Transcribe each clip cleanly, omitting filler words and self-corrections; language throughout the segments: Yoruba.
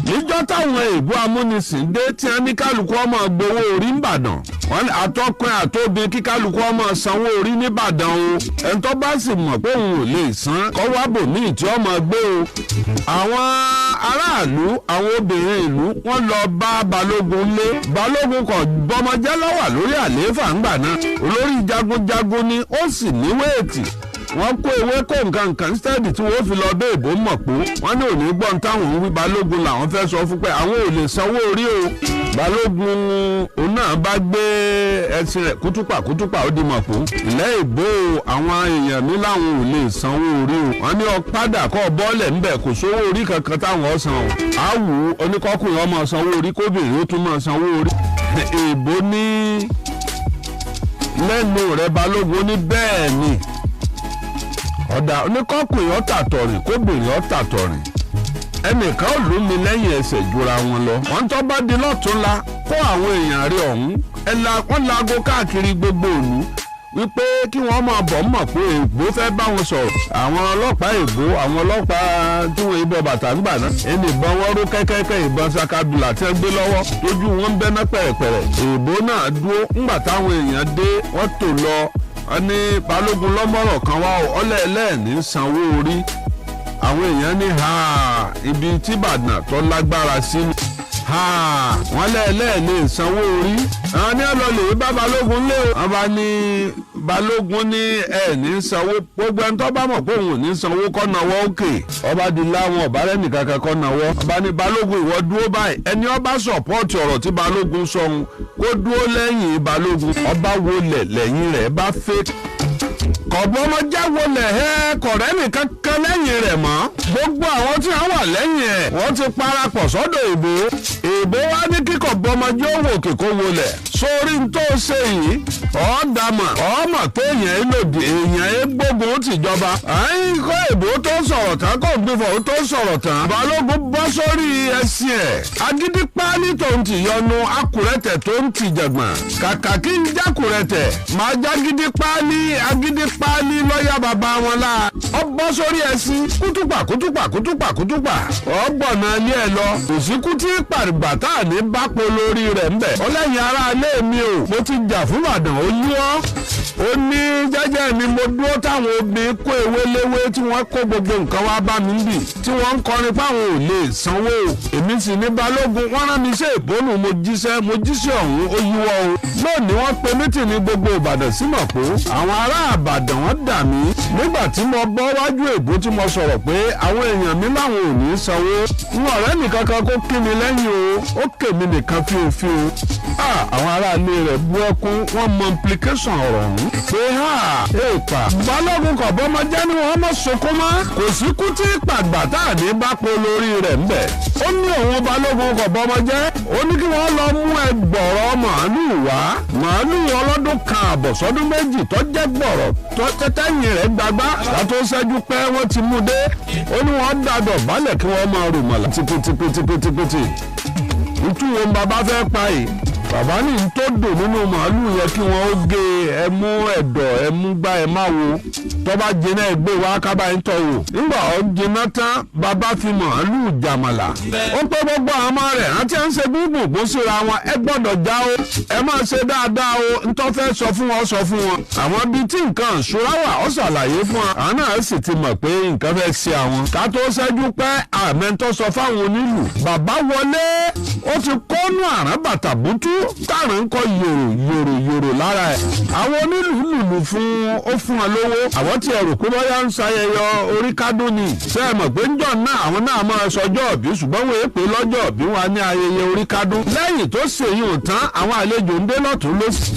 Níjọ́ táwọn èèbó amúnisìn dé tí wọ́n ní kálukú ọmọ gbowó orí ńbàdàn, wọ́n ní àtọkùn àtòbí kí kálukú ọmọ sanwó orí nìbàdàn o. Ẹni tó bá sì mọ̀ pé òun ò lè san kọ́ wá bòmíì tí ọmọ gbé o. Àwọn aráàlú, àwọn obìnrin ìlú, wọ́n lọ bá Balógun lé. Balógun kò bọmọjẹ́ lọ́wà lórí àlééfà ńgbà náà. Olórí jagunjagun ni, ó sì ní wéètì. Wọ́n kó ewé kó nǹkan nǹkan stẹ́ẹ̀dì tí wọ́n fi lọ bẹ́ ìbò mọ̀ pé wọ́n ní òní gbọ́n táwọn ń wí. Balógun làwọn fẹ́ sọ fún pé àwọn ò lè sanwó orí o. Balógun òun náà bá gbé ẹṣin rẹ̀ kútúpà kútúpà ó di mọ̀ pé ilẹ̀ ìbò àwọn èèyàn mi láwọn ò lè sanwó orí o. Wọ́n ní ọ̀padà kọ́ bọ́ọ̀lẹ̀ ńbẹ̀, kò sówó orí kankan táwọn ọ̀sán o. Àwù oníkọ́kùnrin ọmọ sanwó orí, kóbìnrin ó tún máa sanwó orí. Ìbò ní lẹ́nu rẹ̀ Balógun ní bẹ́ẹ̀ ni ọ̀dà oníkọ́kùnrin ọ̀tàtọ̀rìn kóbìnrin ọ̀tàtọ̀rìn, ẹnìkan ò lù mí lẹ́yìn ẹsẹ̀ jura wọn lọ. Wọ́n tó bá di lọ́túnla kó àwọn èèyàn rí ọ̀hún wọ́n laago káàkiri gbogbo ìlú wípé kí wọ́n máa bọ̀ mọ̀ pé ègbó fẹ́ bá wọn sọ̀rọ̀. Àwọn ọlọ́pàá ègbó, àwọn ọlọ́pàá tí wọ́n ìbọn bàtà ń gbà náà, ẹni ìbọn wọn ró kẹ́kẹ́kẹ́, ìbọn sakabula tí wọ́n gbé lọ́wọ́ lójú wọn ń bẹ́ná pẹ̀rẹ̀pẹ̀rẹ̀. Ègbó náà dúró ńgbà táwọn èèyàn dé, wọ́n tò lọ. Wọ́n ní Balógun lọ́mọ́rọ̀ kan wá o, ọlẹ́ẹ̀lẹ́ẹ̀ní sanwó orí. Àwọn èèyàn ní ha, ibi tí Ìbàdàn tó lágbára sí ha, wọ́n lẹ́ẹ̀lẹ́ẹ̀lẹ́ sanwó orí. Àwọn ní ọlọ́lẹ̀ bá Balógun lé o. Wọ́n bá ní Balógun ní ẹ̀ ní sanwó, gbogbo ẹni tó bá mọ̀ pé òun ò ní sanwó kọ́ nawọ́ òkè. Ọba di láwọn ọ̀bá rẹ̀ nìkankan kọ́ nawọ́. Ọba ní Balógun ìwọ dúró báyìí, ẹni ọba sọ̀pọ̀tì ọ̀rọ̀ tí Balógun sọ òun kó dúró lẹ́yìn Balógun. Ọba wọlé lẹ́yìn rẹ̀ bá fẹ́ kọ̀bọ́mọjá wọlé ẹ kọ̀rẹ́ nìkan kan lẹ́yìn rẹ̀ mọ́. Gbogbo àwọn tí wọ́n wà lẹ́yìn ẹ̀ wọ́n ti parapọ̀ sọ́dọ̀ ìbò. Ìbò wá ní kíkọ̀ bọ́mọjá òwò kíkó wọlé. Sórí n tó ṣe yìí ọ̀ọ́dàmọ̀ ọ̀ọ́mọ̀ pé èèyàn lòdì, èèyàn gbógun tìjọba. Àyìn kọ́ ìbò tó sọ̀rọ̀ tán, kò gbìfọ̀ tó sọ̀rọ̀ tán. Balógun bọ́ sórí ẹṣin ẹ̀. Agídí páálí tó ń ti yọnu, akùrẹ́tẹ̀ tó ń ti jẹ̀gbọ̀n. Kàkà kí n jákùrẹ́tẹ̀ máa jágídí páálí, agídí páálí lọ́yà bàbá wọn la. Ọ bọ́ sórí ẹṣin kútùpà kútùpà kútùpà kútùpà. Ọgbọ̀nà ilé ẹ lọ. Kò sí kútí pàrìgbà tá à ní bápo lórí rẹ̀ ńbẹ̀. Ọlẹ́yin ará ilé mi o, mo ti jà fún Ìbàdàn ó yíwọ́. Ó ní jẹ́jẹ́ mi mo dúró táwọn obìnrin kó ewé léwé tí wọ́n kó gbogbo nǹkan wá bá mi bì tí wọ́n ń kọrin páwọn ò lè sanwó. Èmi sì ní Balógun, wọ́n rán mi sí ìbónú, mo jíṣẹ́ ọ̀hún ó yíwọ́ o. Lónìí wọ́n pe mítìní gbogbo Ìbàdàn sí Mọ̀pó. Àwọn ará Ìbàdàn wọ́n dà mí nígbà tí mo bọ́ wájú èbó tí mo sọ̀rọ̀ pé àwọn èèyàn mi láwọn ò ní sanwó. N ọ̀rẹ́ nìkan kan kó kí mi lẹ́yìn o, ó kè mí nìkan fíofío. Àwọn aráalé rẹ̀ bú ẹkún, wọ́n mọ implication ọ̀rọ̀ ọ̀hún. Pé ha èèpà Balógun kọ̀ bọ́mọjẹ́ ni wọ́n mọ̀ sunkún mọ́. Kò sí kú tí pàgbà tá à ní bá po lórí rẹ̀ ńbẹ̀. Ó ní òun Balógun kọ̀ bọ́mọjẹ́, ó ní kí wọ́n lọ mú ẹgbọ̀rọ̀ màálù wá. Màálù ọlọ́dún kan àbọ̀ sọ́dún méjì tó jẹ́ gbọ̀rọ̀ tó tẹ́tẹ́yìn rẹ̀ gbagbá. Látó ṣẹ́jú pé wọ́n ti mú dé. Ó ní wọ́n dàdọ̀ balẹ̀ kí wọ́n máa rò mọ̀lá. Tipitipitipitipiti. Ìtú wo bàbá fẹ́ pa yìí? Bàbá ní tó dùn nínú màálù yẹ kí wọ́n ó gé ẹmú ẹ̀dọ̀ ẹmú gbá ẹ má wo. Tó bá jiná ẹgbẹ́ wa kábà ń tọ̀ wò. Nígbà ó jiná tán, bàbá fi màálù jàmàlà. Ó pé gbogbo àwọn ọmọ rẹ̀ rántí à ń ṣe gbúgbùgbù síra wọn, ẹ gbọ́dọ̀ já o. Ẹ máa ṣe dáadáa o, ntọ́ fẹ́ sọ fún wọn sọ fún wọn. Àwọn ibi tí nǹkan ìṣúra wà ó ṣàlàyé fún wọn. Àwọn náà sì ti mọ̀ pé nǹkan fẹ́ ṣe àwọn. Ká tó ṣẹ́jú pẹ́ àmẹ́ńtọ́ sọ fáwọn onílù. Bàbá wọlé, ó ti kọ́nú àrán bàtà bútú tààrà ń kọ yòrò yòrò yòrò lára ẹ̀. Àwọn onílù lùlù fún ó fún wọn lówó. Àwọn tí ẹrù pé bóyá ń ṣayẹyẹ orí kádùn ni. Ṣé ẹ mọ̀ pé ńjọ́ náà àwọn náà máa sọjọ́ òbí, ṣùgbọ́n wọ́n èpè lọ́jọ́ òbí wọn ní ayẹyẹ orí kádùn. Lẹ́yìn tó ṣèyí ò tán, àwọn àlejò ń dé lọ́tún lósì.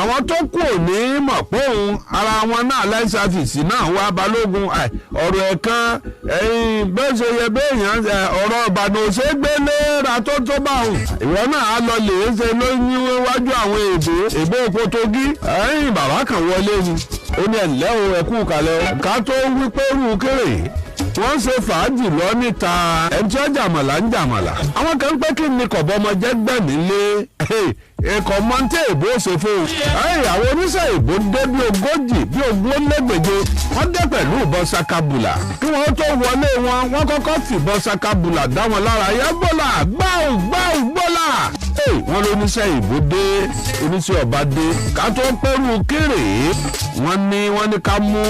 Àwọn tó kù ò ní mọ̀ pé òun ara wọn náà láìsàfìsì náà wá Balógun. Ọ̀rọ̀ ẹ̀kan ẹ̀yìn bẹ́ẹ̀ ṣe yẹ bẹ́ẹ̀yàn ọ̀rọ̀ Ìbàdàn ò ṣe é gbé léra tó tó bá òun. Ìwọ náà á lọ lè ṣe lóyún wájú àwọn èbó èbó Potogí. Ẹ̀yìn bàbá kan wọlé ni ó ní ẹ̀lẹ́ o, ẹ̀kú kalẹ̀ o. Ká tó wí pé rú kéré Wọ́n ń ṣe fàájì lọ níta, ẹni tí ó jàmàlà ń jàmàlà. Àwọn kan pé kí ni kọ̀bọ́mọjẹ́ gbẹ̀mí lé ẹ̀kọ́ mọ́ńtẹ́ ìbò ṣe fún un. Àwọn oníṣẹ́ ìbò dé bí 40 bí 125, wọ́n dé pẹ̀lú ìbọn sakabula. Kí wọ́n tó wọlé wọn, wọ́n kọ́kọ́ fìbọn sakabula dá wọn lára yá gbọ́là gbáù gbáù gbọ́là. Wọ́n lóníṣẹ́ ìbò dé, oníṣẹ́ ọba dé. Ká tó pẹ́rù kéré, wọ́n ní ká mú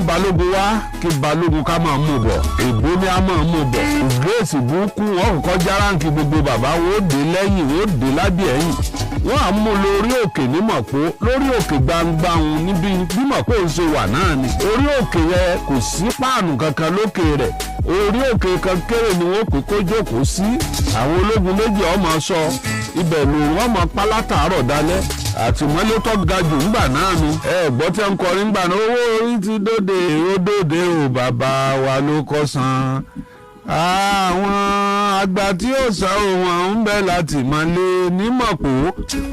balógun wá, kí balógun ká máa mú bọ̀. Ìbò ni a máa mú bọ̀. Ìgbésì burúkú wọn kò kọjá ráǹkì gbogbo bàbá wọn ó dé lẹ́yìn, wọn ó dé lábẹ́ ẹ̀yìn. Wọ́n á mú lórí òkè ní Mọ̀pó, lórí òkè gbangba òun níbi bí Mọ̀pó ń ṣe wà náà ni. Orí òkè yẹn kò sí páànù kankan lókè rẹ̀. Orí òkè kan kéré ni wọ́n pè kó jókòó sí. Àwọn ológun méjì ọmọ sọ ibẹ̀ ló wọ́n mọ pálátàárọ̀ dálẹ́. Àtìmọ́lé tó ga jù ńgbà náà nu. Ẹ gbọ́ tí ń kọrin ńgbà náà, owó orí ti dóde, ó dóde o, bàbá wa ló kọ́ san. Àwọn àgbà tí ó sá òun àwọn ń bẹ láti máa lé ní Mọ̀pó.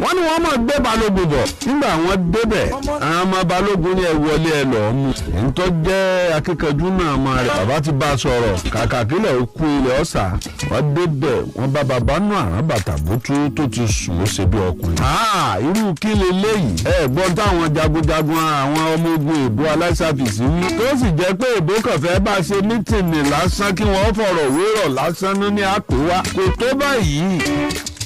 Wọ́n ní wọ́n máa gbé balógun bọ̀. Nígbà wọ́n débẹ̀, àwọn ọmọ balógun ní ẹ wọlé ẹ lọ́ọ́ mú. Ntọ́ jẹ́ akíkanjú náà ọmọ rẹ̀, bàbá ti bá a sọ̀rọ̀. Kàkà kílẹ̀ ó kú ilẹ̀ ọ̀sà. Wọ́n débẹ̀, wọ́n bá bàbá nù àrán bàtà bútú tó ti sùn ó ṣe bí ọkùnrin. Irú kí leléyìí? Ẹ gbọ́n táwọn jagunjagun àwọn ọmọ ogun èbó aláṣàfìsì wí. Tó sì jẹ́ pé èbó kàn fẹ́ bá ṣe mítìnì lásán kí wọ́n fọ̀rọ̀ wérọ̀ lásán ní àpò wa. Kò tó báyìí.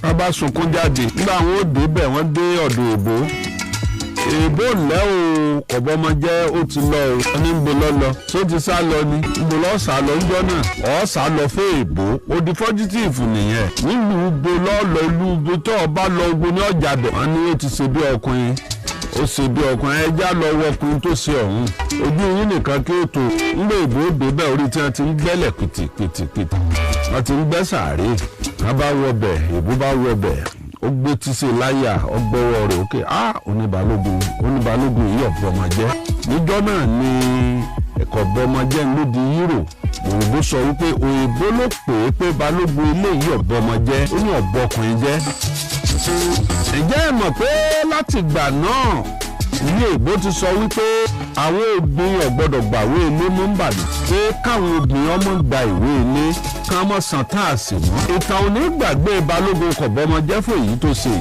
Wọ́n bá sunkún jáde. Nígbà wọn ò débẹ̀, wọ́n dé ọ̀dọ̀ èbó. Èbó lẹ́ o, kọ̀bọ́mọjẹ́ ó ti lọ o. Wọ́n ní ń bo lọ́lọ́. Ṣé ó ti sá lọ ni? Ń bo lọ́ọ́ sá lọ ńjọ́ náà. Ọ̀ sá lọ fún èbó. Ó di fọ́jítìfù nìyẹn. Nílùú bo lọ́ọ́ lọ ìlú bo tó o bá lọ ogun ní ọjà bẹ̀. Wọ́n ní ó ti ṣe bí ọkùnrin. Ó ṣe bí ọkùnrin, ẹja lọ wọ ọkùnrin tó ṣe ọ̀hún. Ojú yín nìkan kí ó tó. Ńgbà èbó débẹ̀ orí tí wọ́n ti ń gbẹ́lẹ̀ pìtìpìtìpìtì. Wọ́n ti ń gbẹ́ sàárè. Wọ́n bá wọ bẹ̀, èbó bá wọ bẹ̀. Ó gbé tíṣe láyà, ọgbọ́wọ́ rẹ̀ òkè. Oníbalógun yìí ọ̀bọ̀mọjẹ́. Níjọ́ náà ni ẹ̀kọ́ ọ̀bọ̀mọjẹ́ ló di hero. Òyìnbó sọ wípé òyìnbó ló pè é pé balógun ilé yìí ọ̀bọ̀mọjẹ́, ó ní ọ̀bọ̀kùnrin jẹ́. Ǹjẹ́ ẹ mọ̀ pé láti ìgbà náà ilé ìbò ti sọ wípé àwọn obìnrin ò gbọ́dọ̀ gbàwé ilé mọ́ n'Ìbàdàn, pé káwọn obìnrin ọmọ gba ìwé ilé ká mọ́ san táàsì mọ́. Ìtàn ò ní gbàgbé balógun kọ̀bọ́mọjẹ́ fún èyí tó ṣe.